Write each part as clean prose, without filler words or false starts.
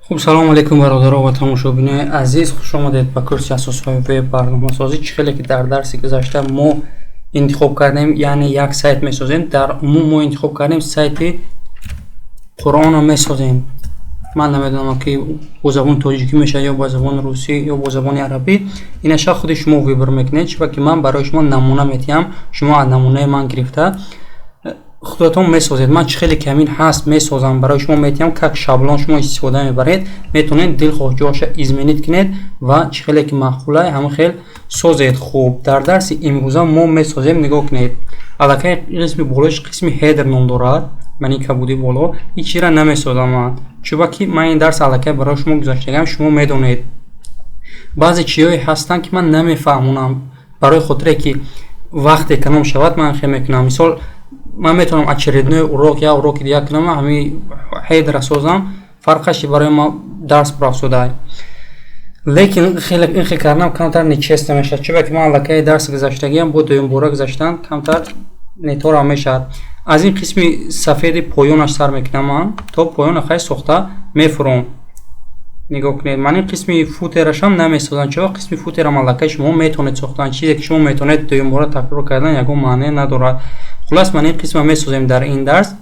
Хуб, салом алейкум, бародаро ва тамошобинои азиз, хуш омадед ба курси асосҳои веб барномасозӣ. Чӣ хеле ки дар дарси гузашта мо интихоб кардем, яъне як сайт месозем. Дар умум мо интихоб кардем сайти Қуръонро месозем. Ман намедонам, ки бо забони тоҷикӣ мешавад ё бо забони русӣ ё бо забони арабӣ. Инаша худи шумо выбор мекунед, чунки ман барои шумо намуна метиҳам, шумо аз намунаи ман гирифта худатон месозед. Ман чӣ хеле ки ҳамин ҳаст месозам, барои шумо метиҳам, как шаблон шумо истифода мебаред. Метавонед дилхоҳ ҷоша изменить кунед ва чӣ хеле ки маъқулай, ҳамон хел созед. Хуб, дар дарси имрӯза мо месозем, нигоҳ кунед, аллакай қисми болош қисми header ном дорад. Ман ин кабуди боло ҳеҷ чизра намесозам ман, чунки ман ин дарс аллакай барои шумо гузаштагам, шумо медонед. Баъзе чизҳое ҳастанд, ки ман намефаҳмонам, барои хотире ки вақт эконом шавад, ман хел мекунам. Мисол, ман метавонам очередной урок, як уроки дигар кунам, ҳамин header созам, фарқаш барои ман дарс пурафзуда. Лекин ин хел карданам камтар нечестно мешавад, чунки ман аллакай дарси гузаштагиам, бо дуюмбора гузаштан камтар неторам мешавад. Аз ин қисми сафеди поёнаш сар мекунам, ман то поёна хай сохта мефуром. Нигоҳ кунед, ман ин қисми footer ашам намесозам, чаро қисми footer ам аллакай шумо метавонед сохтан. Чизе ки шумо метавонед дуюмбора такрор кардан, ягон маъне надорад. Хуллас, ман ин қисма месозем дар ин дарс.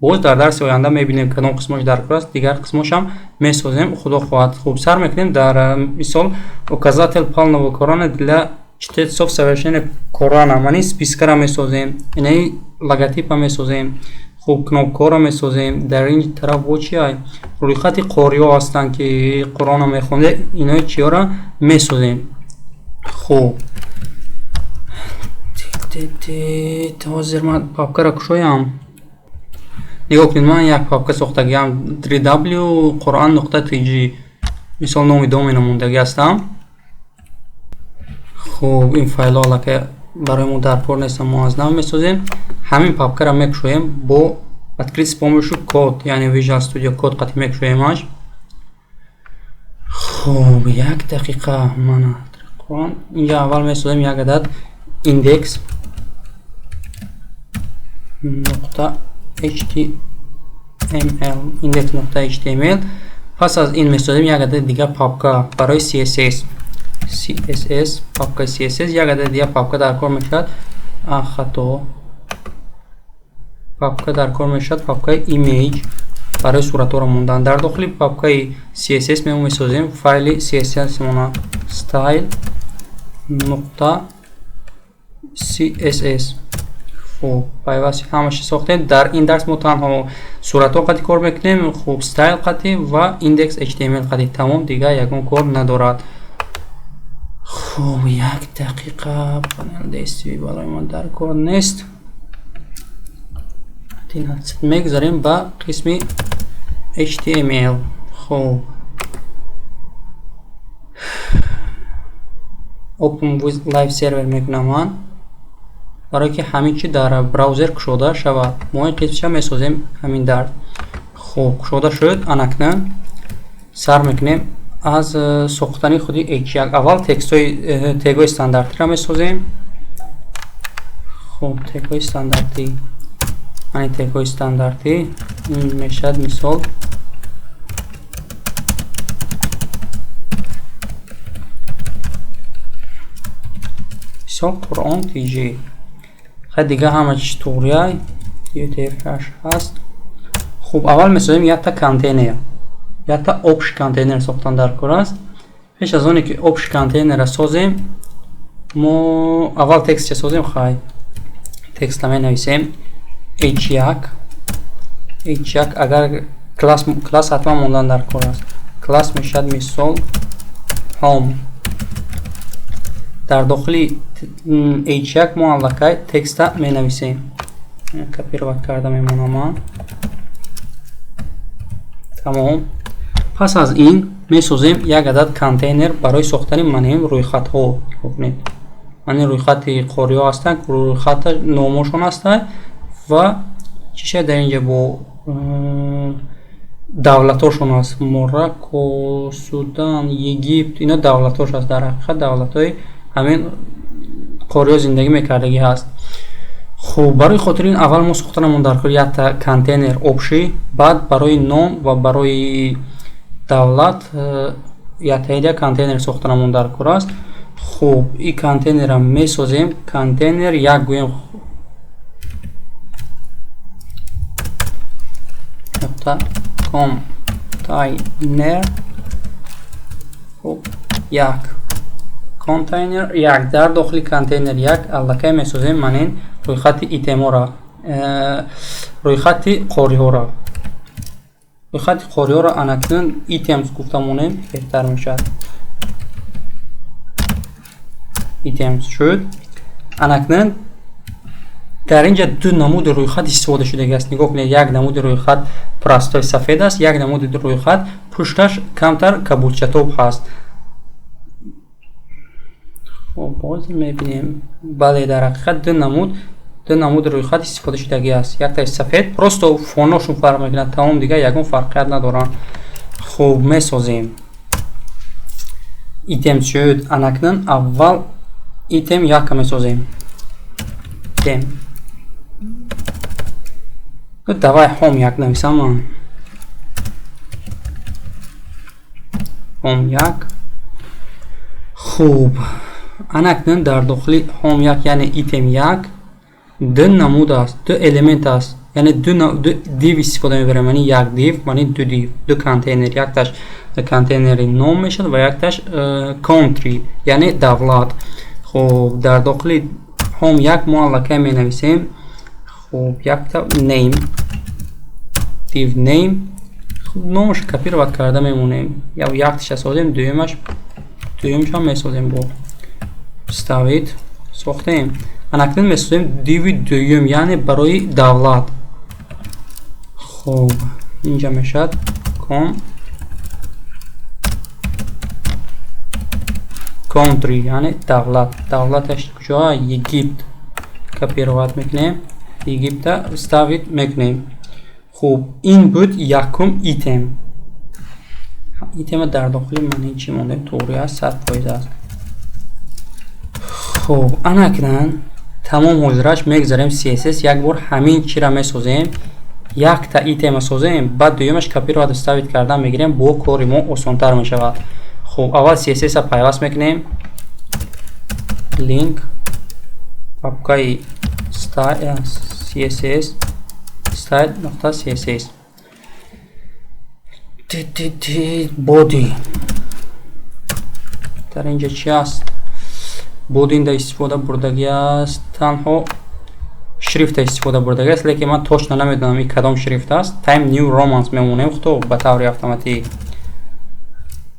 Боз дар дарси оянда мебинем, кадом қисмош даркор аст, дигар қисмошам месозем, худо хоҳад. Хуб, сар мекунем. Дар мисол, указатель полного Корана для чтецов совершенного Корана, ман ин списка ра месозем, инаи логотипа месозем, хуб, кнопкаҳоро месозем. Дар ин тараф бо чи ай рӯйхати қориҳо ҳастанд, ки Қуръонро мехонда, инои чиёро месозем. Хуб, ҳозир ман папкаро кушоям. Нигоҳ кунед, ман як папка сохтагиам, 3w Қуръан нуқта tg, мисол, номи домена мондагӣ ҳастам. Хуб, ин файлҳо аллакай барои мо даркор нестанд, мо аз нав месозем. Ҳамин папкаро мекушоем бо открыть с помощью код, яъне Visual Studio Code қати мекушоемаш. Хуб, як дақиқа, мана Қуръон. Инҷа аввал месозем як адад индекс нуқта html, индекс нуқта html. Пас аз ин месозем як адад дигар папка барои css, css, папкаи css. Як адад дигар папка дар кор мешавад, хато, папка дар кор мешавад, папкаи image барои суратҳоро мондан. Дар дохили папкаи css мо месозем файли css мона, style нуқта css. Хуб, пайвасти ҳамаша сохтем. Дар ин дарс мо танҳо суратҳо қати кор мекунем, хуб, style қати ва index html қати, тамом, дигар ягон кор надорад. Хуб, як дақиқа, панел действий барои мо дар кор нест. Мегузарем ба қисми html. Хуб, open with live server мекунам ман, барое ки ҳамин чи дар браузер кушода шавад. Мо ин қисмша месозем ҳамин дарс. Хуб, кушода шуд. Анакна сар мекунем аз сохтани худи h1. Аввал текстҳои тегҳои стандартиро месозем. Хуб, тегҳои стандартӣ, ани тегҳои стандартӣ ин мешавад, мисол, мисол, Қуръон tg. Хай, дига ҳама чиз туғрия, utf ҳаст. Хуб, аввал месозем якта контейнер, якта общий контейнер сохтан дар кор аст. Пеш аз оне ки общий контейнерро созем, мо аввал текстча созем. Хай, текста менависем h1, h1. Агар класс, класс ҳатман мондан дар кор аст, класс мешавад, мисол, home. Дар дохили h1 мо аллакай текста менависем, копировать карда мемонам ман, тамом. Пас аз ин месозем як адад контейнер барои сохтани маним рӯйхатҳо. Кунед, мани рӯйхати қориҳо ҳастанд, рӯйхата номошон ҳастанд ва чиша дар инҷа бо давлатҳошон аст: Моракко, Судан, Египт, ино давлатҳош аст. Дар ҳақиқат давлатҳои ҳамин қориҳо зиндагӣ мекардагӣ ҳаст. Хуб, барои хотири ин аввал мо сохтанамон дар кор якта контейнер общий, баъд барои ном ва барои Давлат яктаида контейнер сохтанамон дар кор аст. Хуб, и контейнерам месозем. Контейнер як гӯем, нуқта контейнер. Хуб, як контейнер як. Дар дохили контейнер як аллакай месозем манин рӯйхати итемора, рӯйхати қориҳоро. Рӯйхати қориҳоро анакнун items гуфта монем, беҳтар мешавад. Items шуд. Анакнун дар инҷа ду намуди рӯйхат истифода шудагӣ аст. Нигоҳ кунед, як намуди рӯйхат простой сафед аст, як намуди рӯйхат пушташ камтар кабудчатоб ҳаст. Хуб, боз мебинем. Бале, дар ҳақиқат ду намуди рӯйхат истифода шудагӣ аст. Яктаи сафед, просто фоношон фарқ мекунад, тамом, дигар ягон фарқият надоранд. Хуб, месозем. Item шуд. Анакнун аввал item якка месозем. Item, давай home як нависам ман. Home як. Хуб, анакнун дар дохили home як, яъне item як, ду намуд аст, ду элемент аст, яъне ду div истифода мебарем. Яъне як div, яъне ду div, ду контейнер. Якташ контейнери ном мешавад ва якташ country, яъне давлат. Хуб, дар дохили home як мо аллакай менависем. Хуб, якта name, div name. Хуб, номаш копировать карда мемонем. Якташа созем, дуюмаш, дуюмашам месозем, бо вставить сохтем. Анакнун месозем div дуюм, яъне барои давлат. Хуб, инҷа мешавад country, яъне давлат. Давлаташ куҷо? Египт. Копировать мекунем, Египта вставить мекунем. Хуб, ин буд якум item. Item дар дохили ман чӣ мондем? Туғри аст, 100% аст. Хуб, анакнун тамом ҳозираш мегзарем CSS. Як бор ҳамин чиро месозем, якта item созем, баъд дуюмаш копировать вставить кардан мегирем, бо кори мо осонтар мешавад. Хуб, аввал CSS-а пайваст мекунем. Link, папкаи style CSS, style.css, body. Дар инҷа чи аст? Body инда истифода бурдагӣ аст, танҳо шрифта истифода бурдагӣ аст, лекин ман точно намедонам, ин кадом шрифт аст. Time New Romans мемонем, худо ба таври автоматӣ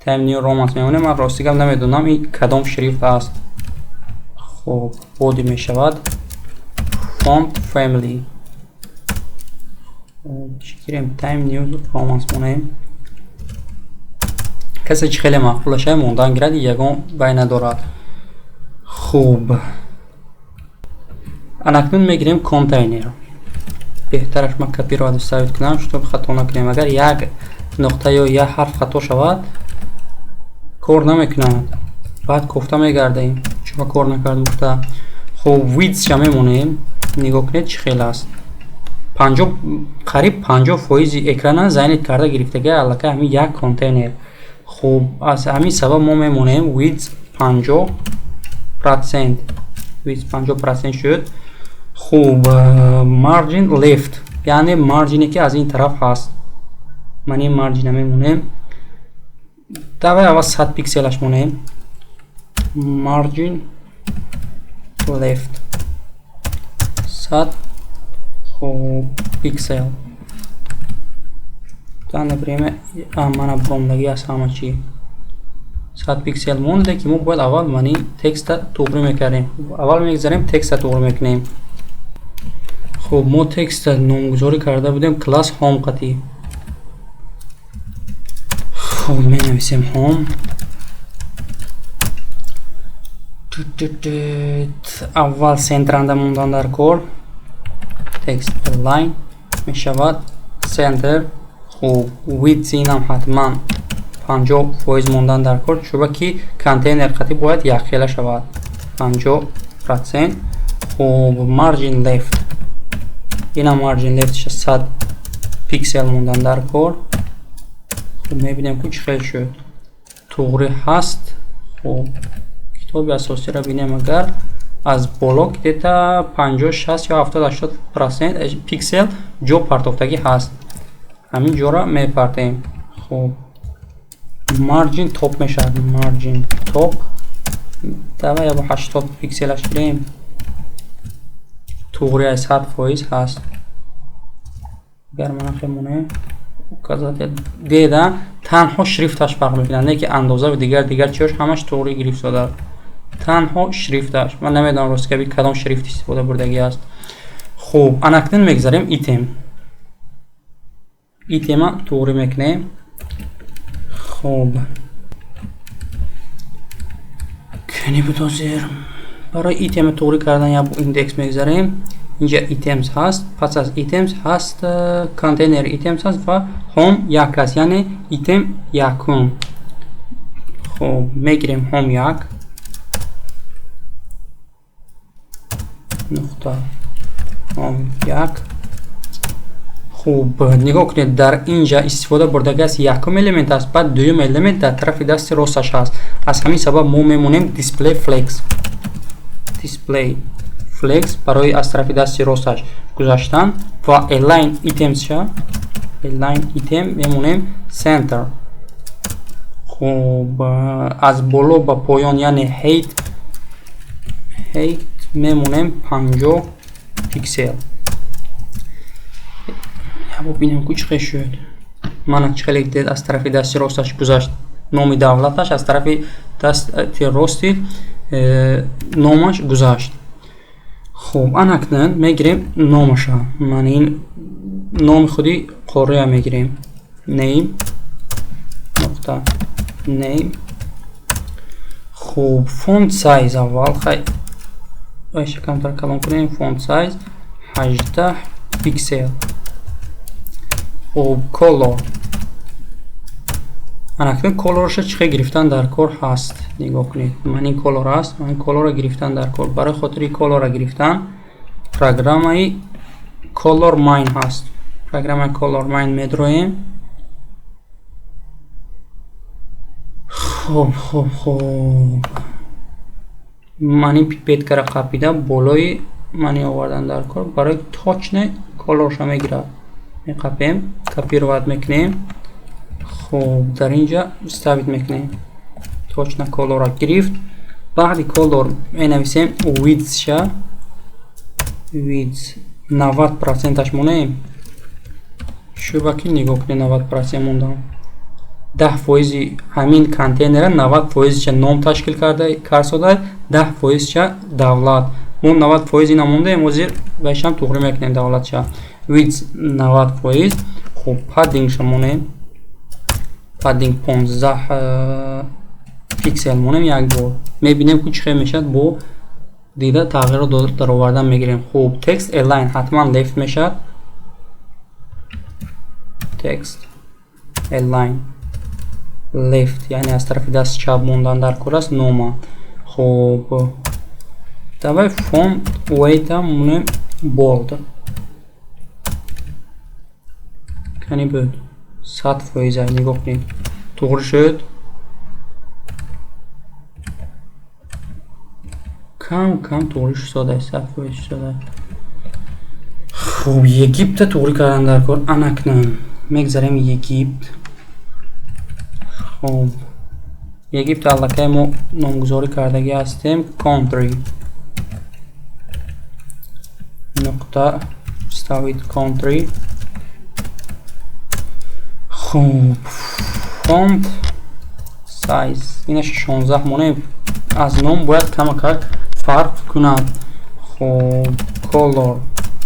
Time New Romans мемонем. Ман рости гап намедонам, ин кадом шрифт аст. Хуб, body мешавад font family. Чӣ гирем? Time New Romans монем. Касе чи хеле маъқул шавад, мондан гирад, ягон вай надорад. Хуб, анакнун мегирем контейнер. Беҳтараш ман копировать вставить кунам, чтоб хато накунем. Агар як нуқта ё як ҳарф хато шавад, кор намекунад, баъд кофта мегардем, чума кор накард гуфта. Хуб, width ша мемонем. Нигоҳ кунед, чӣ хел аст. 50, қариб 50% экрана занят карда гирифтагӣ аллакай ҳамин як контейнер. Хуб, аз ҳамин сабаб мо мемонем width 50%. Width 50% шуд. Хуб, margin left, яъне марҷине ки аз ин тараф ҳаст, ман ин марҷина мемонем. Давай аввал 100 пикселаш монем. Margin left 100, хуб, пиксел. Данное время мана буромдагӣ аст ҳама чӣ. 100 пиксел монде, ки мо бояд аввал мани текста туғрӣ мекардем. Аввал мегзарем, текста туғрӣ мекунем. Хуб, мо текста номгузорӣ карда будем класс home қатӣ. Хуб, менависем home. Аввал центранда мондан дар кор. Text align мешавад center. Хуб, width инам ҳатман 50% мондан дар кор, чуба ки контейнер қатӣ бояд якхела шавад, 50%. Хуб, margin left, инам margin left 100 пиксел мондан дар кор. Мебинем, ки чӣ хел шуд. Туғри ҳаст. Хуб, китоби асосиро бинем, агар аз боло где-то 50, 60 ё 70, 80% пиксел ҷо партофтагӣ ҳаст. Ҳамин ҷоро мепартем. Хуб, margin top мешавад. Margin top давай ябо 80 пикселаш гирем. Туғри аз 100% ҳаст. Агар мана хемоне указатель деда, танҳо шрифташ фарқ мекунад, не ки андоза ва дигар чиҳош ҳамаш туғри гирифтода, танҳо шрифташ. Ман намедонам, рост габи, кадом шрифт истифода бурдагӣ аст. Хуб, анакнун мегзарем item. Item а туғрӣ мекунем. Хуб, кани буд ҳозир? Барои item туғрӣ кардан як индекс мегзарем. Инҷа items ҳаст, пас аз items ҳаст container items ҳаст ва home як аст, яъне item якум. Хуб, мегирем home як нуқта home як. Хуб, нигоҳ кунед, дар инҷа истифода бурдагӣ аст, якум элемент аст, баъд дуюм элемент дар тарафи дасти росташ ҳаст. Аз ҳамин сабаб мо мемонем display flex. Display flex барои аз тарафи дасти росташ гузаштан ва align items ша, align item мемонем center. Хуб, аз боло ба поён, яъне height мемонем 50 пиксел. Бинем, ку чӣ хел шуд. Мана, чӣ хеле дид, аз тарафи дасти росташ гузашт номи давлаташ, аз тарафи дасти рости номаш гузашт. Хуб, анакнун мегирем номаша. Ман ин номи худи қория мегирем. Name нуқта name. Хуб, font size аввал хай айша камтар калон кунем. Font size 18 пиксел. Хуб, color. Анакнун color ша чӣ хел гирифтан дар кор ҳаст? Нигоҳ кунед, ман ин color аст, ман color ро гирифтан дар кор. Барои хотири color ро гирифтан программаи Color Mine ҳаст. Программаи Color Mine медроем. Хуб, ман ин пипетка ро қапида болои мани овардан дар кор, барои точно color ша мегирад. Меқапем, копировать мекунем. Хуб, дар инҷа вставить мекунем. Точно color ро гирифт. Баъди color менависем width ша. Width 90%аш монем. Шуба ки нигоҳ кунед, 90% мондам. 10 фоизи ҳамин контейнера, 90 фоизча ном ташкил карда карсода, 10 фоизча давлат. Мо 90 фоиз ина мондаем, ҳозир вайшам туғрӣ мекунем давлатша. Width 90%. Хуб, padding ша монем. Padding 15 пиксел монем. Як бор мебинем, ки чӣ хел мешавад, бо дида тағйирро даровардан мегирем. Хуб, text align ҳатман left мешавад. Text align left, яъне аз тарафи дасти чап мондан дар кор аст нома. Хуб, давай font weight монем bold. Кани буд? 100%. Нигоҳ кунед, туғри шуд. Кам кам туғри шуд, 100% шуда. Хуб, Египта туғри кардан дар кор. Анакнун мегзарем Египт. Хуб, Египт аллакай мо номгузорӣ кардагӣ ҳастем. Country нуқта ставить country. Хуб, font size инаш 16 монем, аз ном бояд камакак фарқ кунад. Хуб, color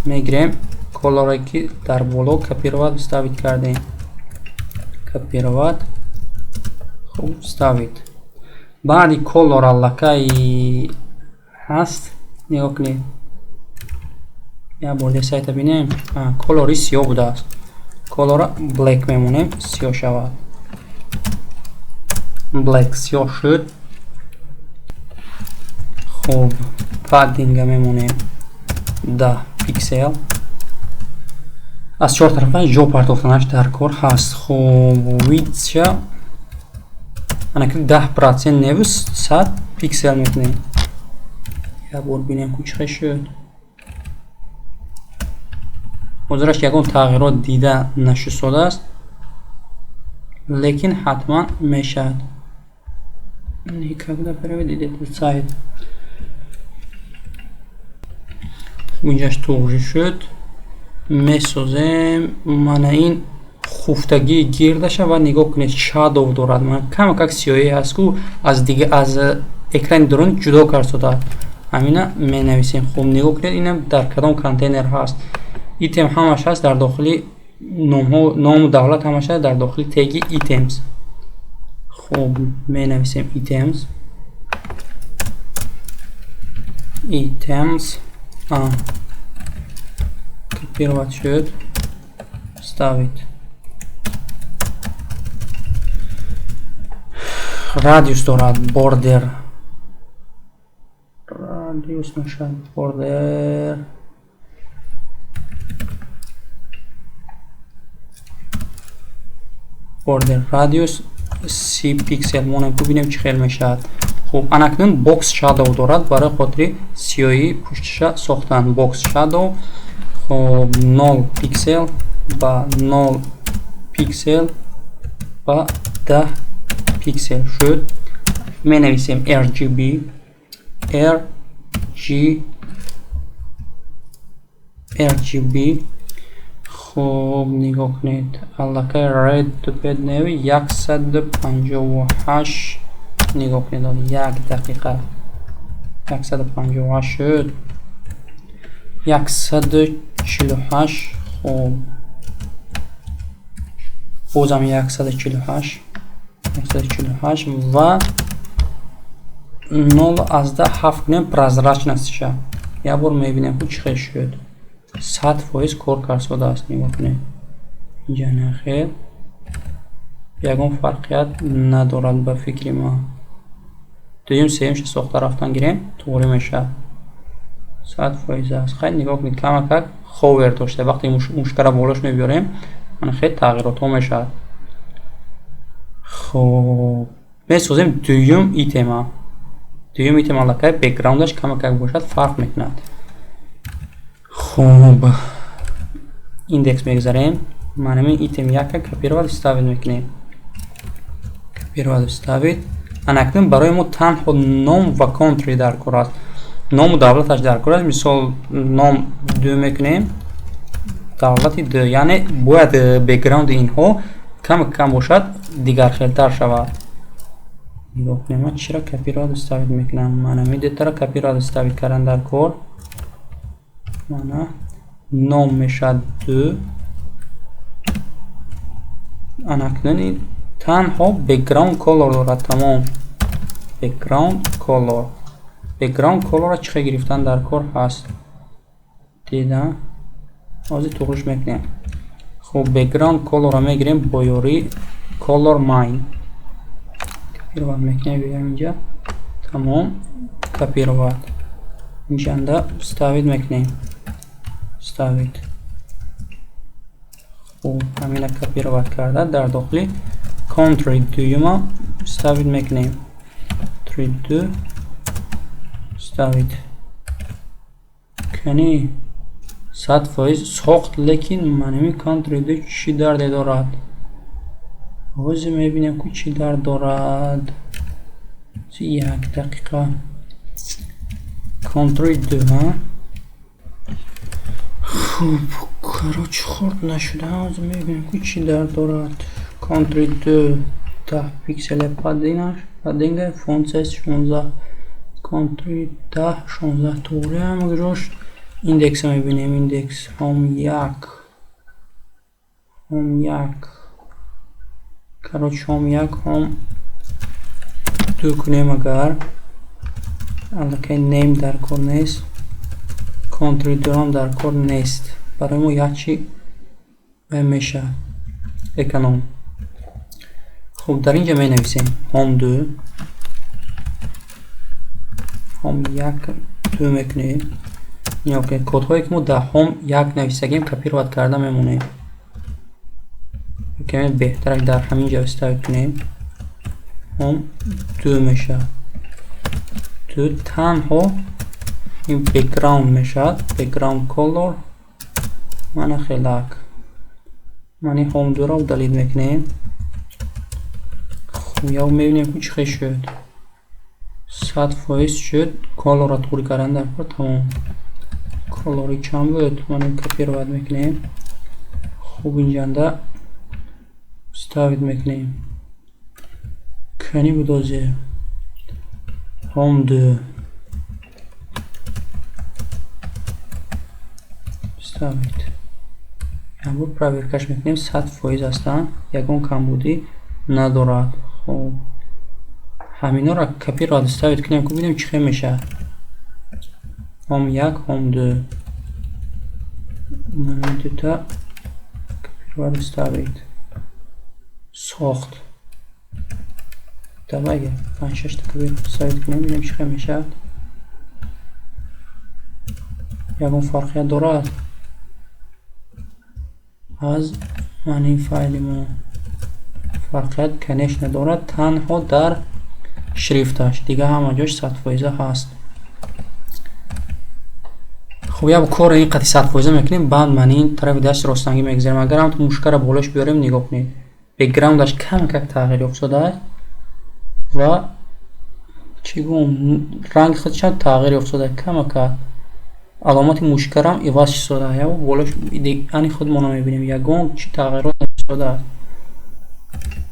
мегирем, color е ки дар боло копировать вставить кардем. Копировать, хуб, вставить. Баъди color аллакай ҳаст. Нигоҳ кунед, як бор де сайта бинем. Color и сиёҳ будааст. Color а black мемонем, сиёҳ шавад. Black сиёҳ шуд. Хуб, padding а мемонем 10 пиксел. Аз чор тарафа ҷо партофтанаш дар кор ҳаст. Хуб, width анаки 10% неву 100 пиксел мекунем. Як бор бинем, ку чӣ шуд. Ҳозираш ягон тағйирот дида нашудааст, лекин ҳатман мешавад. Никогда переводит этот сайт. Инҷаш туғри шуд. Месозем мана ин хуфтагии гирдаша ва нигоҳ кунед, shadow дорад. Ман камакак сиёҳӣ ҳаст, ку аз дига аз экрани дурун ҷудо кард. Ҳамина менависем. Хуб, нигоҳ кунед, инам дар кадом контейнер ҳаст. Item ҳамаш ҳаст дар дохили номҳо, ному давлат ҳамаш ҳаст дар дохили теги items. Хуб, менависем items, items копировать шуд, ставить. Радиус дорад, border радиус мешавад, border border radius 30 пиксел монем, бубинем, чӣ хел мешавад. Хуб, анакнун box shadow дорад барои хотири сиёҳӣ пуштиша сохтан. Box shadow, хуб, 0 пиксел ба 0 пиксел ба 10 пиксел шуд. Менависем RGB, RG, RGB. Хуб, нигоҳ кунед, аллакай red тупед неви 158. Нигоҳ кунед, як дақиқа 158 шуд, 148. Хуб, бозам 148, 148 ва 0,7 кунем прозрачностиша. Як бор мебинем, ку чӣ хел шуд. 100% кор кард. Нигоҳ кунед, инҷа нахел ягон фарқият надорад ба фикри ман. Дуюм, сеюмша сохта рафтан гирем, туғри мешавад, 100% аст. Хайр, нигоҳ кунед, камакак hover дошта, вақте мушкара болош мебиёрем, мана хел тағйиротҳо мешавад. Хуб, месозем дуюм итема. Дуюм итем аллакай бекграундаш камакак бошад, фарқ мекунад. Хуб, индекс мегузарем. Манами item яка копировать, вставить мекунем, копировать, вставить. Анакнун барои мо танҳо ном ва country дар кор аст, ному давлаташ дар кор аст. Мисол, ном ду мекунем, давлати ду, яъне бояд бекграунди инҳо кам кам бошад, дигархелтар шавад. Нигоҳ кунем, ман чиро копировать, вставить мекунам? Манами дутаро копировать, вставить кардан дар кор. Мана ном мешавад ду. Анакнун танҳо background color дорад, тамом. Background color, background color чӣ хел гирифтан дар кор ҳаст, дида ҳозир туғриш мекунем. Хуб, background color мегирем бо ёрии color mine, копировать мекунем, биёем инҷа, тамом, копировать, инҷанда вставить мекунем, вставить. Хуб, ҳамина копировать карда, дар дохили country дуюма вставить мекунем, 3 2 вставить. Кани, 100% сохт, лекин манами country ду чӣ дарде дорад? Ҳозир мебинем, ку чӣ дард дорад. Як дақиқа, country ду. Хуб, короче, хурд нашуда. Ҳозир мебинем, ку чӣ дард дорад. Country ду, 10 пиксели padding, padding font size 16, country 10, 16 туғри ҳам гузошт. Индекс мебинем, индекс home як, home як, короче, home як, home ду кунем агар, аллакай name дар кор нест, country ду ҳам дар кор нест. Барои мо як чи мешавад эконом. Хуб, дар инҷа менависем home ду, home як ду мекунем. Нигоҳ кунед, кодҳое ки мо дар home 1 нависагем, копировать карда мемонем. Каме беҳтараш дар ҳамин ҷо вставить кунем. Home 2 мешавад. 2 танҳо ин background мешавад. Background color мана хелак. Ман ин home 2-ро удалить мекунем. Хуб, яв мебинем ки чӣ хел шуд. 100% шуд. Color-ро туғри кардан дар кор тамом. Color-и чанд буд? Ман ин копировать мекунем. Хуб, инҷанда вставить мекунем. Кани буд ҳозир? Home 2 вставить. Як бор проверкаш мекунем, 100% ҳастанд, ягон камбудӣ надорад. Хуб, ҳаминҳоро копировать вставить кунем, ки бинем чӣ хел мешавад. Home 1, home 2. Ман дута копировать вставить. Сохт. Давай 5-6 та копировать вставить кунем, бинем чӣ хел мешавад. Ягон фарқият дорад? Аз ман ин файли мо фарқият, конечно, дорад, танҳо дар шрифташ, дига ҳама ҷош 100% ҳаст. Хуб, як корро ин қати 100% мекунем, баъд ман ин тарафи дасти ростангӣ мегузарем. Агар ҳам мушкаро болош биёрем, нигоҳ кунед, бекграундаш кам-кам тағйир ёфтааст ва чӣ гум ранги худшам тағйир ёфтааст камака. Аломати мушкарам иваз шудааст. Як болош ани худмонро мебинем, ягон чӣ тағйирот нашудааст.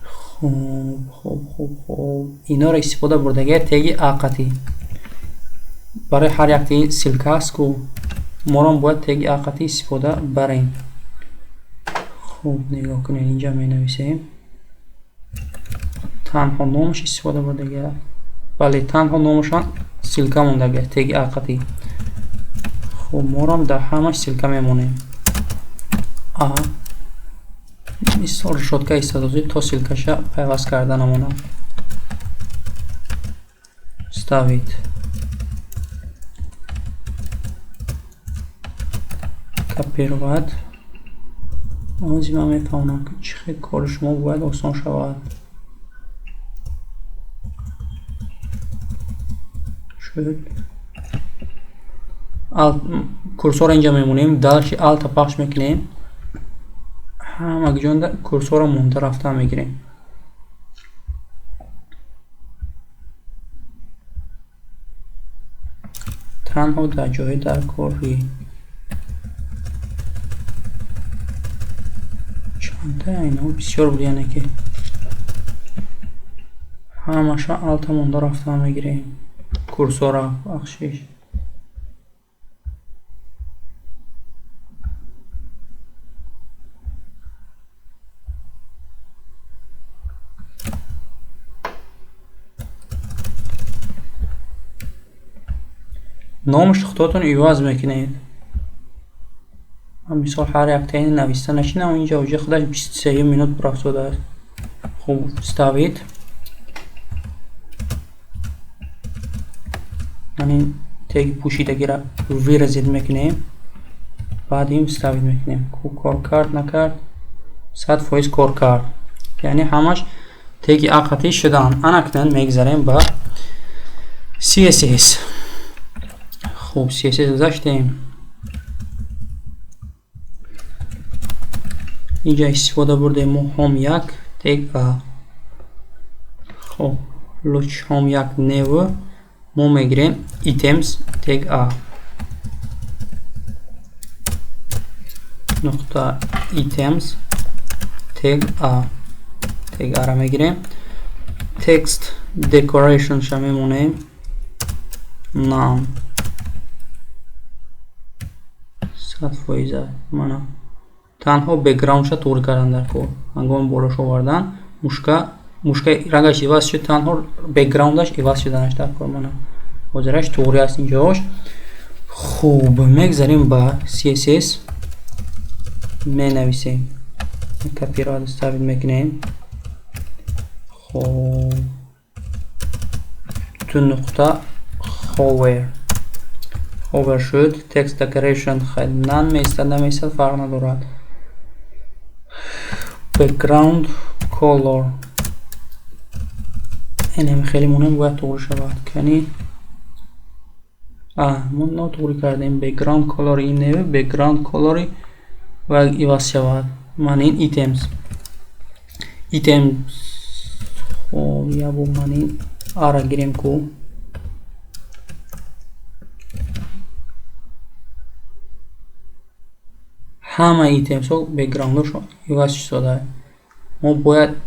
Хуб, хуб, хуб, хуб, инҳоро истифода бурдагия теги а қатӣ. Барои ҳар якти ссылка аст ку морам бояд теги а қатӣ истифода барем. Хуб, нигоҳ кунед, инҷа менависем. Танҳо номаш истифода бурдагия. Бале, танҳо номашон ссылка мондагия теги а қатӣ. Хуб, морам дар ҳамаш ссылка мемонем. А мисол решётка истодозӣ то ссылкаша пайваст карда намонад. Вставить. Копировать. Ози ман мефаҳмам, ки чӣ хел кори шумо бояд осон шавад. Шуд. Курсорро инҷа мемонем, дальше алта пахш мекунем. Ҳама ҷонда курсорро монда рафта мегирем. Танҳо дар ҷои даркорӣ. Чанда инҳо бисёр буд, яъне ки ҳамаша алта монда рафта мегирем. Курсора бахшиш. Номаш худотон иваз мекунед. Мисол ҳар яктаини нависта нашинам, инҷа уже худаш 23 минут рафтодааст. Хуб, вставить. Ман ин теги пӯшидагиро вырезать мекунем. Баъд ин вставить мекунем. Хуб, кор кард, накард? 100% кор кард. Яъне ҳамаш теги а қатӣ шуданд. Анакнун мегзарем ба CSS. Хуб, CSS гузаштем. Инҷа истифода бурдем мо home 1 тег а. Хуб, луч home 1 new мо мегирем items тег а. Нуқта items тег а. Тег а ра мегирем. Text decoration ша мемонем. None. 100% мана. Танҳо бекграундша туғри кардан дар кор. Ҳангоми болош овардан мушка рангаш иваз шуд, танҳо бекграундаш иваз шуданаш дар кор. Мана ҳозираш туғри аст инҷош. Хуб, мегзарем ба CSS. Менависем. Копировать вставить мекунем. Хуб, ду нуқта hover. Hover шуд. Text decoration хай none меистад, намеистад, фарқ надорад. Background color инам хеле муҳим, бояд туғри шавад. Кани, мо нотуғри кардем. Background color ин не, background color бояд иваз шавад. Ман ин items. Хоб, ябо ман ин ара гирем ку. Ҳама items ҳо background ошон иваз шуда. Мо бояд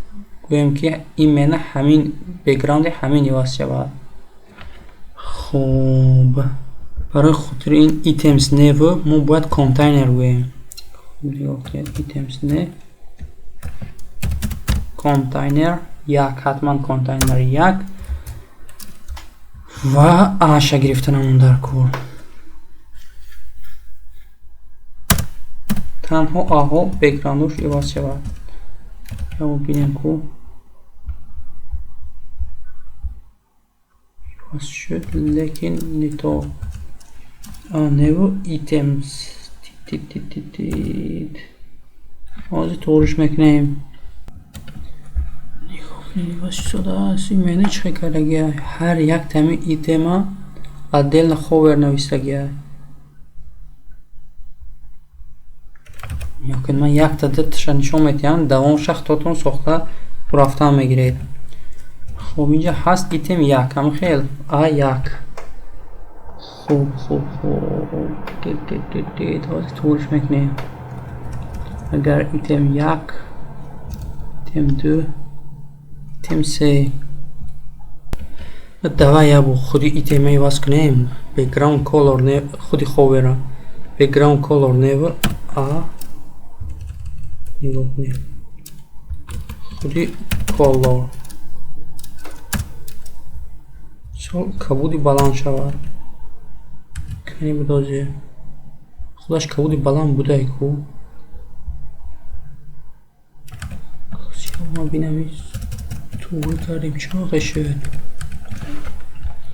гӯем, ки именно ҳамин background и ҳамин иваз шавад. Хуб, барои хотири ин items nav мо бояд контейнер гӯем. Нигоҳ кунед, items nav контейнер як, ҳатман контейнер як ва аша гирифтанамон дар кор. Танҳо аҳо background ош иваз шавад. Ё бинем ку, иваз шуд, лекин не то. Nav items тит, ҳозир туғриш мекунем. Нигоҳ кунед, иваз шудааст. Именно чӣ хел кардагия? Ҳар як тами item а отдельно hover навистагия. Нигоҳ кунед, ман якта дуташа нишон медиҳам, давомша худотон сохта рафтан мегиред. Хуб, инҷа ҳаст item як, ҳама хел а як. Хуб, ҳозир туғриш мекунем. Агар item як, item ду, item се, давай ябо худи item а иваз кунем. Background color не, худи hover а background color nav а. Нигоҳ кунем, худи color мисол кабуди баланд шавад. Кани будозе худаш кабуди баланд будай ку. Ма бинам, туғри кардем, чӣ шуд?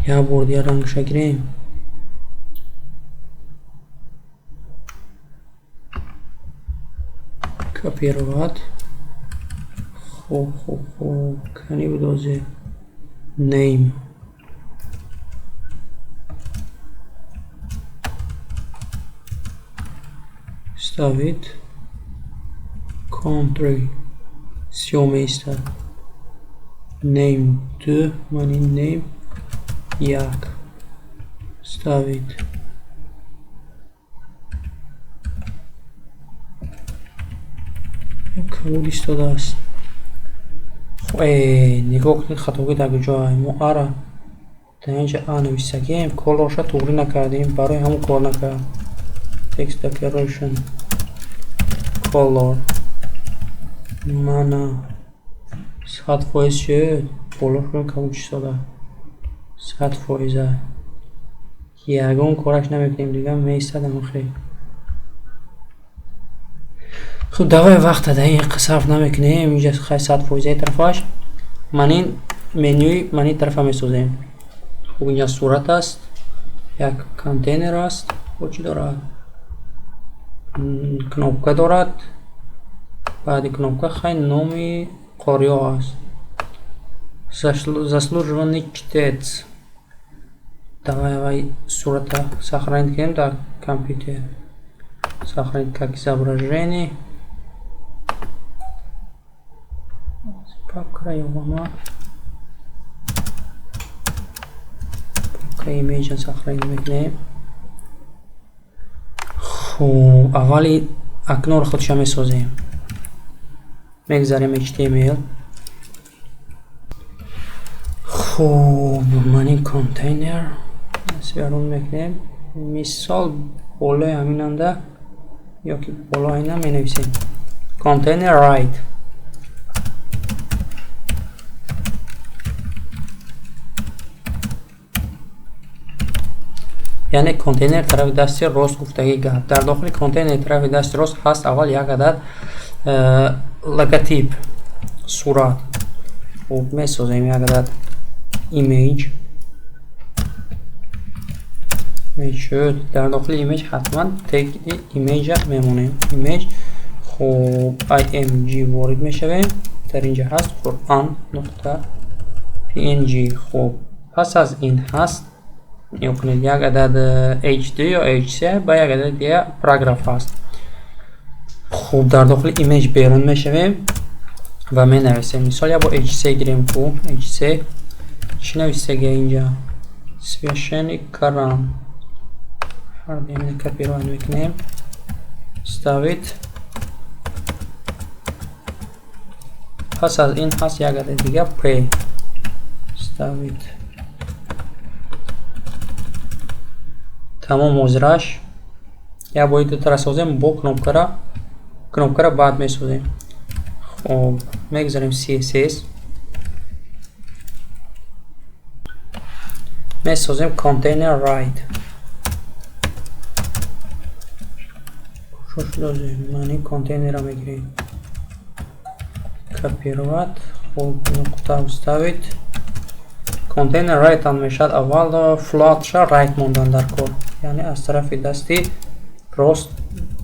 Як бор дигар рангша гирем. Копировать. Хуб, кани будозе name ставить country сиёҳ меистад. Name ду, ман ин name як ставить. Кабуд истодааст. Нигоҳ кунед, хатогӣ дар куҷоа? Мо ара дар инҷа а нависагем, color ша туғрӣ накардем, барои ҳамон кор накард. Text decoration color мана 100% шуд. Боло шуд, кабуд истода 100%. Ягон кораш намекунем, дига меистад ҳамон хел. Хуб, давай вақта дар ин сарф намекунем. Инҷа хай 100%-аи тарафаш. Ман ин менюи ман ин тарафа месозем. Хуб, инҷа сурат аст, як контейнер аст. Бо чӣ дорад? Кнопка дорад. Баъди кнопка хай номи қориҳо аст. Заслуженный чтец. Давай вай сурата сохранить кунем дар компютер. Сохранить как изображение. Папкара ёбама. Папка image сохранить мекунем. Хуб, аввали окно ро худша месозем. Мегзарем HTML. Хуб, ман ин контейнер сверун мекунем. Мисол, болои ҳаминанда ёки болои ина менависем container right. Яъне контейнер тарафи дасти рост гуфтаги гап. Дар дохили контейнери тарафи дасти рост ҳаст аввал як адад логотип, сурат. Хуб, месозем як адад image. Image шуд. Дар дохили image ҳатман теги image мемонем. Image, хуб, img ворид мешавем. Дар инҷа ҳаст Қуръон нуқта png. Хуб, пас аз ин ҳаст, нигоҳ кунед, як адад h2 ё h3 ба як адад дига параграф ҳаст. Хуб, дар дохили image берун мешавем ва менависем. Мисол, як бор h3 гирем ку. h3 чӣ нависага инҷа? Священный Коран. Ҳар копировать мекунем. Вставить. Пас аз ин ҳаст як адад дига p. Вставить. Тамом ҳозираш. Як бори дутара созем бо кнопкара. Кнопкара баъд месозем. Хуб, мегузарем CSS. Месозем container right. Кушош дозем. Маъни контейнера мегирем. Копировать. Хуб, нуқта вставить. Container right ҳам мешавад аввал float-ша right мондан дар кор. Яъне аз тарафи дасти рост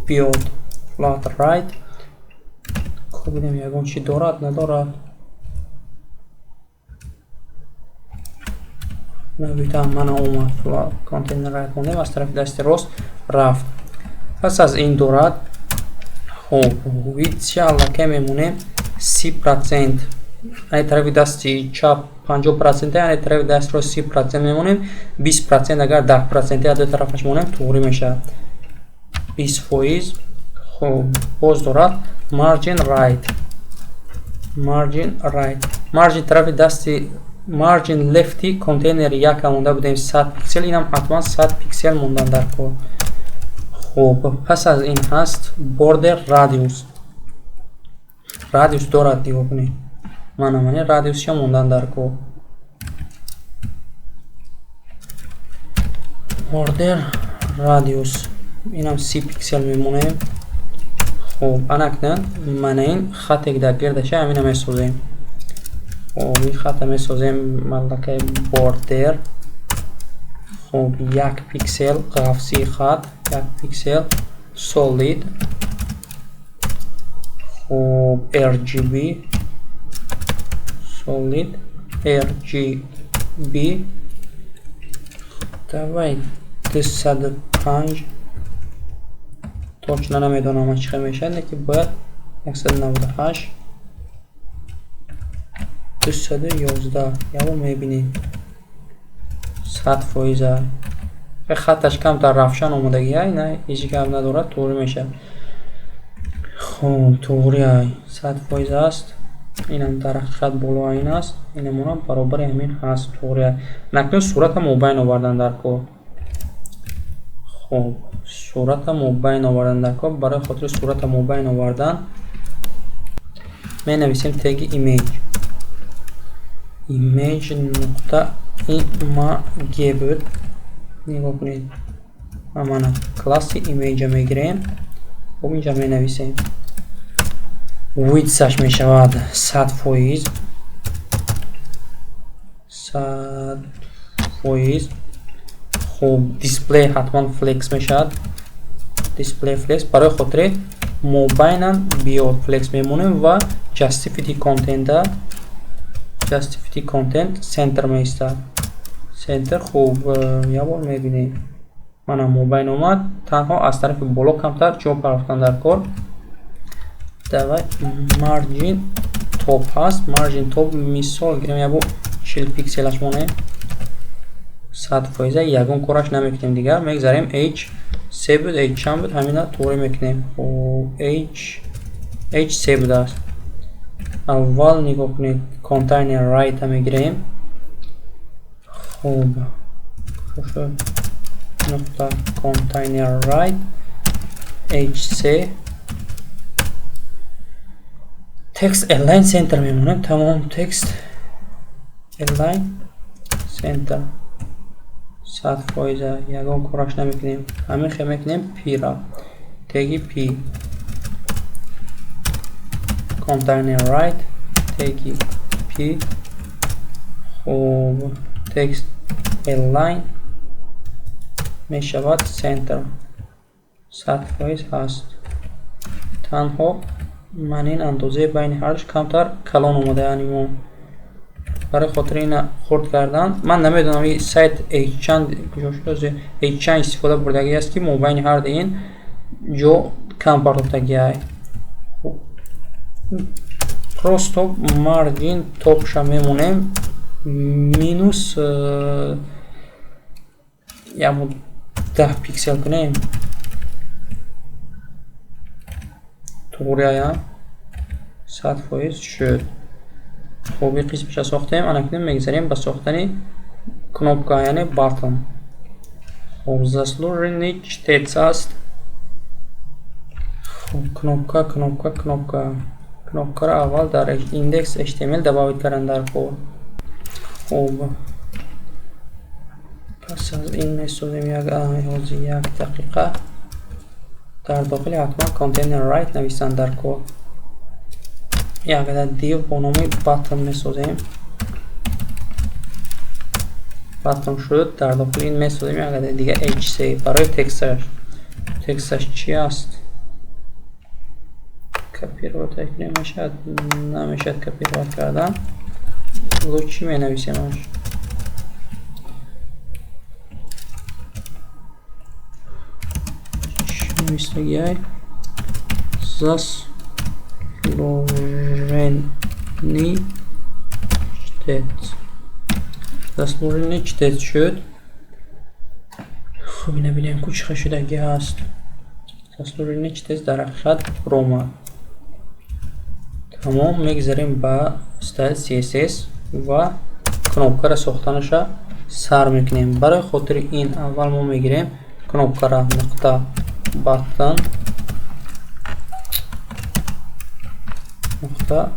биёд. Float right. Хуб, бинем, ягон чӣ дорад, надорад. Навида мана омад. Float container right мондем, аз тарафи дасти рост рафт. Пас аз ин дорад, хуб, width аллакай мемонем 30%. Яъне тарафи дасти чап 50%, яъне тарафи даст рост 30% мемонем. 20%, агар 10% аз ду тарафаш монем, туғрӣ мешавад. 20%. Хуб, боз дорад margin right. Margin right. Margin тарафи дасти margin left контейнери як монда будем 100 пиксел, инам ҳатман 100 пиксел мондан дар кор. Хуб, пас аз ин ҳаст border radius. Радиус дорад, нигоҳ кунед. Мана мани радиусша мондан дар кор. Border radius. Инам 30 пиксел мемонем. Хуб, анакнун мана ин хате ки дар гирдаша, ҳамина месозем. Хуб, ин хата месозем маллакаи border. Хуб, як пиксел ғафсии хат, як пиксел solid. Хуб, RGB solid RGB. Давай 205, точно намедонам чӣ хел мешавад, лекин бояд 198 211 яво мебинем. 100%. Хатташ камтар равшан омодагӣ, на ҳеҷ гап надорад, туғрӣ мешавад. Хуб, туғрӣ ай 100% аст. Инам дар ҳақиқат боло ин аст. Инамонам баробари ҳамин ҳаст, туғрӣ ай. Накунун сурата мобайн овардан дар кор. Хуб, сурата мобайн овардан дар кор. Барои хотири сурата мобайн овардан менависем теги image. Image нуқта img буд. Нигоҳ кунед. Мана класси image мегирем. Хуб, инҷа менависем. Width-аш мешавад 100%. 100%. Хуб, display ҳатман flex мешавад. Display flex барои хотири мобайнан биёд flex мемонем ва justify content center меистад. Center. Хуб, як бор мебинем. Мана мобайн омад, танҳо аз тарафи боло камтар ҷо парафтан дар кор. Давай margin top ҳаст. Margin top мисол гирем, як бор 40 пикселаш монем. 100%, ягон кораш намекунем дигар. Мегзарем h се буд, h чанд буд, ҳамина туғрӣ мекунем. Хуб, h се будааст. Аввал нигоҳ кунед, container right мегирем. Хуб, нуқта container right h3 text align center мемонем. Тамом, text align center 100%, ягон кораш намекунем. Ҳамин хел мекунем p-ра. Теги p container right теги p. Хуб, text align Мешавад center. 100% ҳаст. Танҳо ман ин андозаи байни ҳардуш камтар калон омада, яъне мо барои хотири ина хурд кардан ман намедонам ин сайт h чанд куҷо шуд, h чанд истифода бурдагӣ аст, ки мобайни ҳарду ин ҷо кам партофтагиай. Просто margin top ша мемонем минус ямо 10 пиксел кунем. Туғрияя 100% шуд. Хуб, ин қисмаша сохтем. Анакнун мегзарем ба сохтани кнопка, яъне button. Хуб, заслуженный чтец аст. Хуб, кнопка, кнопка, кнопка. Кнопкаро аввал дар index HTML добавить кардан дар кор. Хуб, пас аз ин месозем як ҳозир як дақиқа. Дар дохили ҳатман container right нависанд дар кор. Як адад div бо номи button месозем. Button шуд. Дар дохили ин месозем як адад дига h3 барои тексташ. Тексташ чи аст? Копировать кунем мешавад? Намешавад копировать кардан. Лучше менависемаш. Навистагиай? Заслуженный чтец. Заслуженный чтец шуд. Хуб, ина бинем, ку чӣ шудагӣ ҳаст. Заслуженный чтец дар ҳақиқат ромад. Тамом, мегзарем ба style CSS ва кнопкаро сохтанаша сар мекунем. Барои хотири ин аввал мо мегирем кнопкара нуқта button нуқта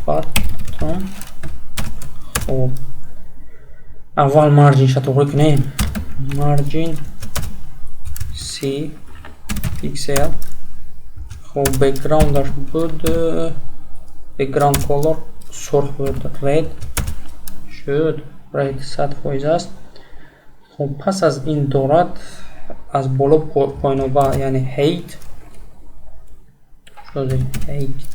button. Хуб, аввал margin ша туғри кунем. Margin 30 пиксел. Хуб, background аш буд, background color сурх буд, red шуд. Red 100% аст. Хуб, пас аз ин дорад аз боло поёноба, яъне height шуд, height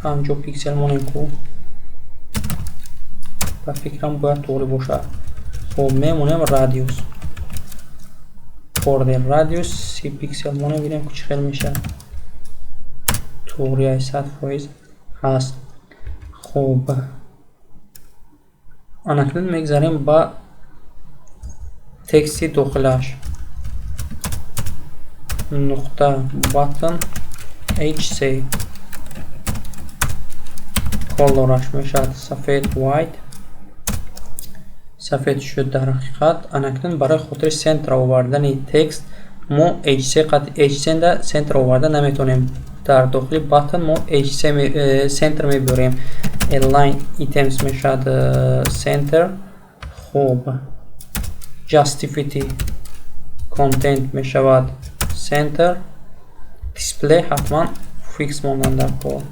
50 пиксел монем ку, ба фикрам бояд туғри бошад. Хуб, мемонем radius, border radius 30 пиксел монем, бинем ку чӣ хел мешавад. Туғрияй, 100% ҳаст. Хуб, анакнун мегзарем ба тексти дохилаш. Нуқта button h3, color аш мешавад сафед, white. Сафед шуд дар ҳақиқат. Анакнун барои хотири центр овардани текст мо h3 қат h3 да центр оварда наметавонем. Дар дохили button мо h3 центр мебиёрем. Align items мешавад center. Хуб, justify content мешавад center. Display ҳатман flex мондан дар кор.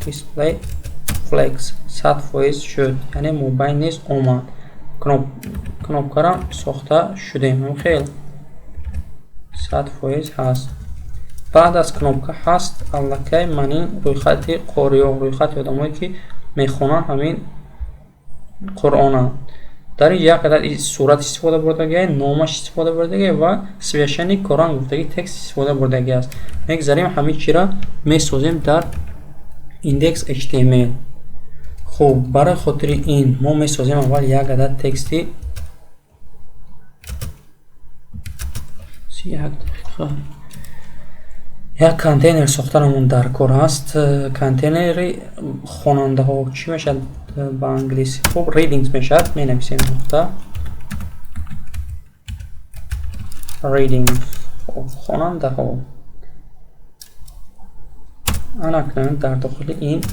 Display flex 100% шуд, яъне мобайн низ омад. Кнопкарам сохта шудем, хел 100% ҳаст. Баъд аз кнопка ҳаст аллакай ман ин рӯйхати қориё, рӯйхати одамое ки мехонанд ҳамин Қуръонанд. Дар ин як адад сурат истифода бурдагиай, номаш истифода бурдагиай ва священный Коран гуфтаги текст истифода бурдагӣ аст. Мегзарем, ҳамин чиро месозем дар index HTML. Хуб, барои хотири ин мо месозем аввал як адад тексти. Як дақиқа, як контейнер сохтанамон дар кор ҳаст. Контейнери хонандаҳо чӣ мешавад ба англисӣ? Хуб, readings мешавад. Менависем нуқта readings, хонандаҳо. Анакнун дар дохили ин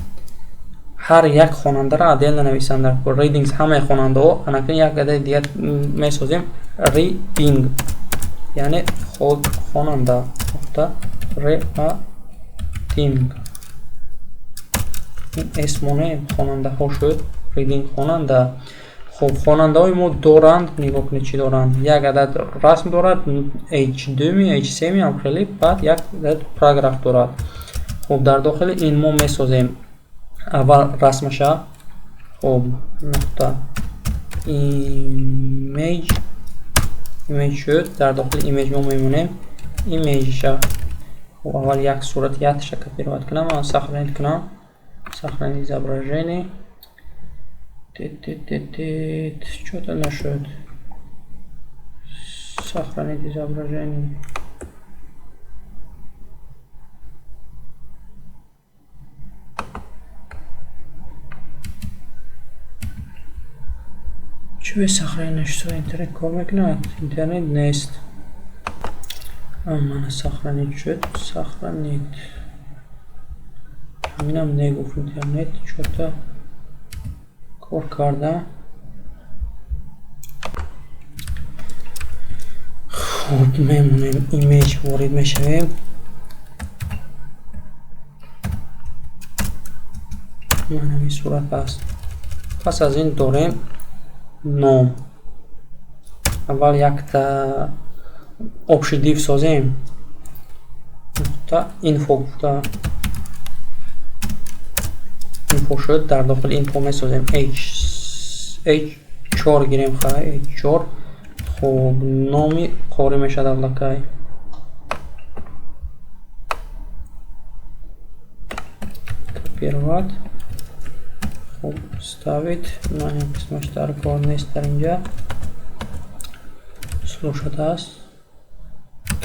ҳар як хонандаро отдельно нависам дар кор. Readings ҳамаи хонандаҳо. Анакнун як адади дигар месозем, reading, яъне хонанда, нуқта reading. Ин s монем, хонандаҳо шуд. Reading, хонанда. Хуб, хонандаҳои мо доранд, нигоҳ кунед чӣ доранд. Як адад расм дорад, H2, H3 ҳам хеле, баъд як адад параграф дорад. Хуб, дар дохили ин мо месозем аввал расмаша. Хуб, нуқта image, image шуд. Дар дохили image мо мемонем image-ша. Хуб, аввал як сурат якташа копировать кунам, сохранить кунам. Сохранить изображение. Тет, что-то нашуд. Сохранить изображение. Чӣ сохранить нашуд? Интернет кор мекунад? Интернет нест. Мана сохранить шуд. Сохранить. Ҳаминам негуфт интернет. Чё-то кор карда. Хуб, мемонем image, ворид мешавем. Ман ҳамин сурат аст. Пас аз ин дорем ном. Аввал якта общий div созем. Нуқта info гуфта. Info шуд. Дар дохили info месозем H4 гирем, хай H4. Хуб, номи қорӣ мешавад аллакай. Копировать. Хуб, ставить. Ман ин қисмаш дар кор нест дар инҷа. Слушать аст.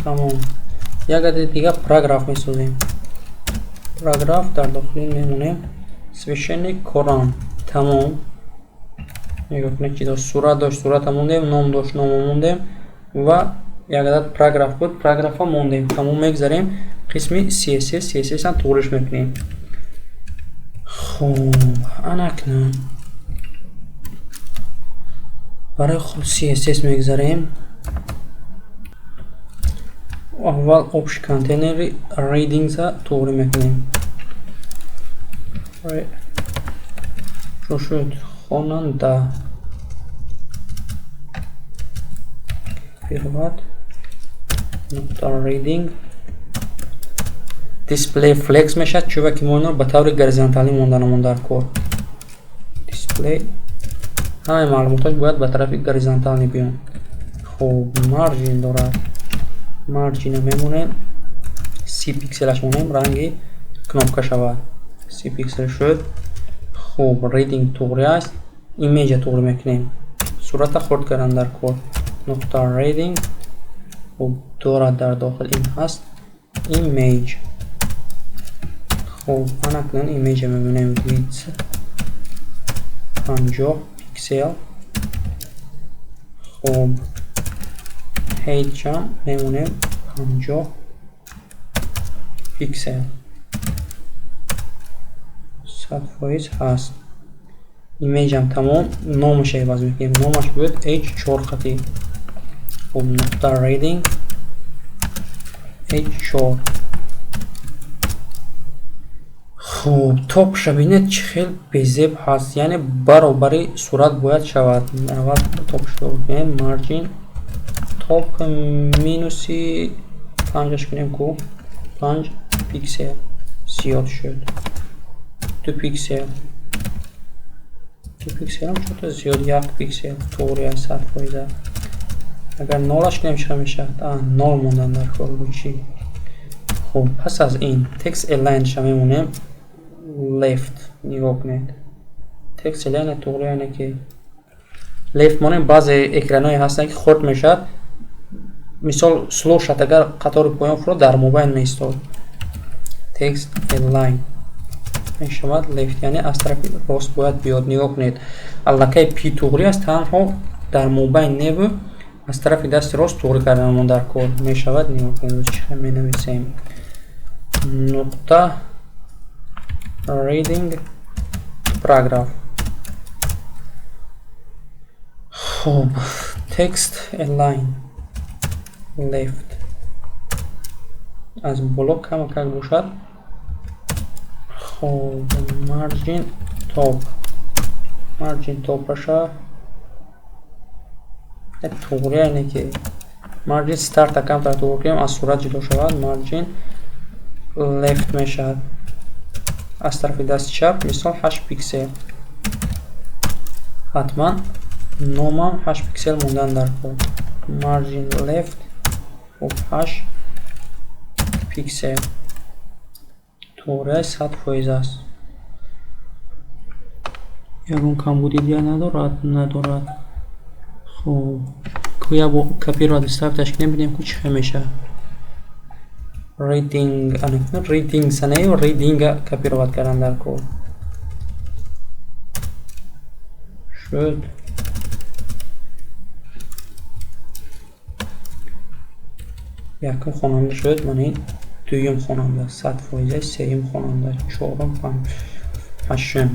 Тамом. Як адади дигар параграф месозем. Параграф дар дохили мемонем Священный Коран. Тамом. Нигоҳ кунед чӣ дошт. Сурат дошт, сурата мондем, ном дошт, номо мондем ва як адад параграф буд, параграфа мондем. Тамом, мегзарем қисми CSS, CSS-ам туғриш мекунем. Хуб, анакнун барои CSS мегзарем. Аввал общий контейнери readings-а туғрӣ мекунем. Чун шуд хонанда. Копировать. Нуқта reading. Display flex мешавад, чунки ки мо инро ба таври горизонталӣ монданамон дар кор. Display ҳамаи маълумоташ бояд ба тарафи горизонталӣ биён. Хуб, margin дорад. Margin мемонем 30 пикселаш монем, ранги кнопка шавад. 30 пиксел шуд. Хуб, reading туғри аст. Image туғри мекунем. Сурата хурд кардан дар кор. Нуқта reading. Хуб, дорад дар дохил ин ҳаст. Image. Хуб, анакнун image мебинем width 50 пиксел. Хуб, height-ам мемонем 50 пиксел. 100% ҳаст. Image-ам тамом, номаш иваз мекунем. Номаш буд H4 қатӣ. Хуб, нуқта reading H4. Хуб, топша бинед чӣ хел безеб ҳаст, яъне баробари сурат бояд шавад. Аввал топша кунем, margin top минуси 5 кунем ку 5 пиксел зиёд шуд. 2 пиксел. 2 пикселам чото зиёд, 1 пиксел туғри аст 100%. Агар нолаш кунем чӣ мешавад? Нол мондан дар кор чӣ? Хуб, пас аз ин text align-ша мемонем left. Нигоҳ кунед. Text align туғри, яъне ки left монем. Баъзе экранҳое ҳастанд ки хурд мешавад. Мисол слушат агар қатори поён фурод дар мобайн меистод. Text align мешавад left, яъне аз тарафи рост бояд биёд. Нигоҳ кунед, аллакай p туғри аст, танҳо дар мобайн небу аз тарафи дасти рост туғри карданамон дар кор мешавад. Нигоҳ кунед чӣ хел менависем. Нуқта reading параграф. Хуб, text align left аз боло камакак бошад. Хуб, margin top, margin top аша Туғри, яъне ки margin start камтар туғри кунем, аз сурат ҷудо шавад. Margin left мешавад аз тарафи дасти чап, мисол, 8 пиксел. Ҳатман номам 8 пиксел мондан дар кор. Margin left, хуб, 8 пиксел. Туғрияш 100% аст. Ягон камбуди дигар надорад? Надорад. Хуб, як бо копировать вставить кунем, бинем, ку чӣ хел мешавад. Reading, reading санаи reading копировать кардан дар кор шуд. Якум хонанда шуд, мана ин дуюм хонанда 100%, сеюм хонанда, чорум, ҳаштум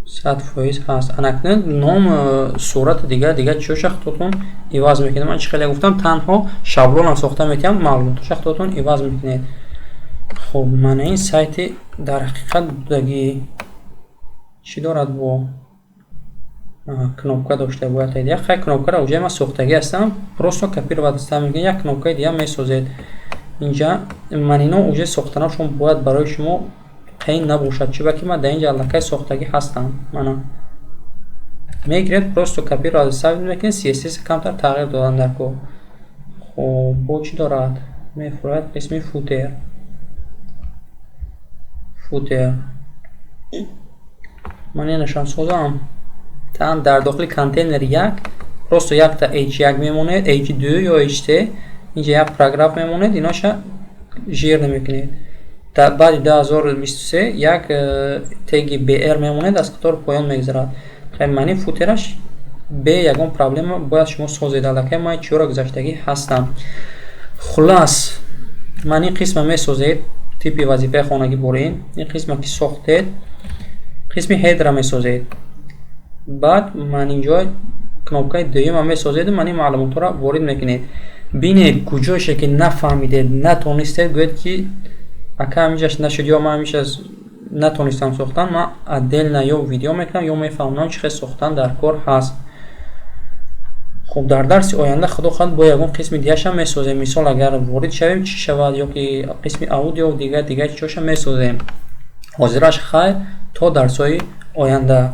100% ҳаст. Анакнун ном, сурати, дигар дигар чиёша худтон иваз мекунед. Ман чӣ хеле гуфтам, танҳо шаблонам сохта метиҳам, маълумотоша худтон иваз мекунед. Хуб, мана ин сайти дар ҳақиқат будагӣ чӣ дорад? Бо кнопка дошта бояд. Як хай кнопкаро уҷай ман сохтагӣ ҳастам, просто копировать мекунед, як кнопкаи дигар месозед. Инҷа ман ино уҷай сохтанашон бояд барои шумо қийин набошад, чунки ман дар инҷа аллакай сохтагӣ ҳастам. Мана мегиред, просто копировать вставить мекунед, CSS камтар тағйир додан дар кор. Хуб, бо чӣ дорад? Мефурад қисми footer. Footer ман инашам созам. Тан дар дохили контейнер як просто якта h1 мемонед, h2 ё h3, инҷа як параграф мемонед, иноша жир намекунед. Баъди 2023 як теги br мемонед, аз қатор поён мегузарад. Хай, мани footer аш бе ягон проблема бояд шумо созед. Аллакай ман чиёро гузаштагӣ ҳастам. Хулас, ман ин қисма месозед, типи вазифаи хонагӣ борин. Ин қисма ки сохтед, қисми header а месозед. Баъд ман инҷо кнопкаи дуюма месозеду ман ин маълумотҳоро ворид мекунед. Бинед, куҷоше ки нафаҳмидед, натонистед, гӯед, ки ака, ҳаминҷаш нашуд ё ман ҳаминҷа натонистам сохтан, ман отдельно ё видео мекунам, ё мефаҳмонам, чӣ хел сохтан дар кор ҳаст. Хуб, дар дарси оянда, худо хоҳад, бо ягон қисми дигарашам месозем. Мисол, агар ворид шавем, чӣ шавад, ё ки қисми аудио, дигар дигар чизҳоша месозем. Ҳозираш хайр, то дарсҳои оянда.